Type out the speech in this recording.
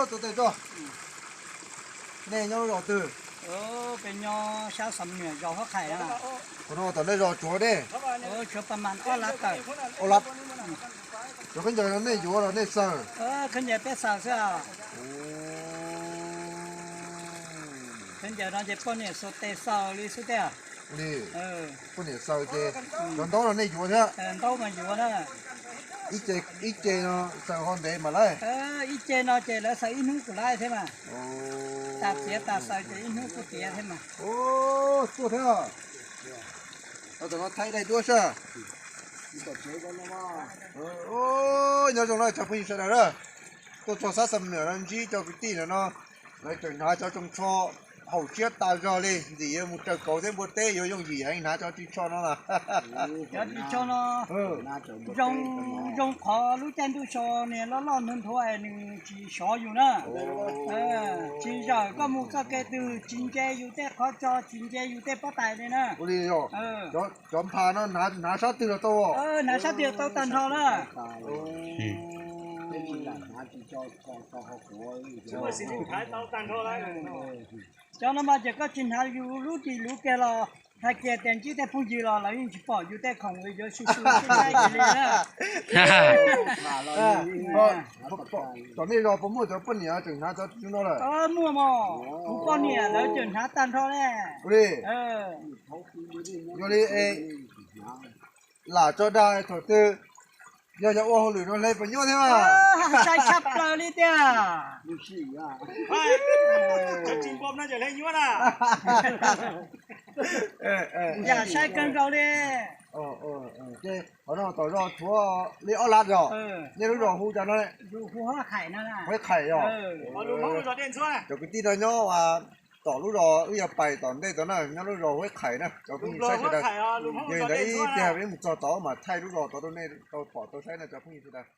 Tus tes tso, nej nyob lub zos twg? Peb nyob sab Xam Nuam zos Huab Qhais. Qhov no tom nej zos tsuav dej? Tsuav pas mas ob lab tawm. Ob lab. Cov khaub ncaws no nej yuav los nej xaws? Khaub ncaws peb xaws xwb. Khaub ncaws no ces poj niam xuas tes xaws li xwb tiag. Li, poj niam xaws ces cov ntaub no nej yuav thiab? Ntaub mas yuav na. Ib ce no xaws ho ntev mas lawm. Ib ce no ces lawv xaws ib hnub kuj lawm thiab mas. Tas txiav tas xaws ces ib hnub kuj tiav thiab mas. Tuaj thiab. Tam no thaij daim duab sab. Nyob zoo na cov phooj ywg sawv daws na, tuaj txog sab Xam Nuam no ntsib cov kwv tij ntawm no, lawv tseem hnav cov tsoos tsho haum siab tas zog li, ntxim yuav mus raws kauv thiab npua teb yuav yooj yim heev hnav cov ris tsho no na. Cov ris tsho no zoo, zoo qhov lub caij ntuj so niag loj loj nthuav nthuav nws tsis sov yus na. Tsis zawm koj mus txoj kev twg tsis ntse yus tej qhov tso tsis ntse yus tej pob tais li na. Ua li, cov npha no hnav sab twg los tau? Hnav sab twg los tau tag nrho na. Cov no mas ces koj tsis hnav yus lub ris luv kiag los hais kiag tias ntsib tej phooj ywg los lawv yeej tsis pom yus tej khoom yuav su su saib saib li na. Tom nej zos puas muaj cov poj niam tseem hnav cov no lawm? Muaj mog, kuv poj niam lawv tseem hnav tag nrho ne. Ua li, yog li lam tso dag thaum twg yog yog ua hauj lwm no hle puas nyuaj thiab? Sai tshaj plaws li tiag. Yam sai kawg nkaus li. Ces qhov no tom zos tshuav li ob lab yog? Nej lub zos hu cas no? Huab Qhais yog? Cov kwv tij no nyob tom lub zos wb yog pais tom ntej tod na, nyob lub zos Huab Qhais na cov phooj ywg saib sawv daws. Yog li ntawd ib pliag peb mus txog tod mam thaij lub zos tod rau nej tau pom tau saib na cov phooj ywg sawv daws.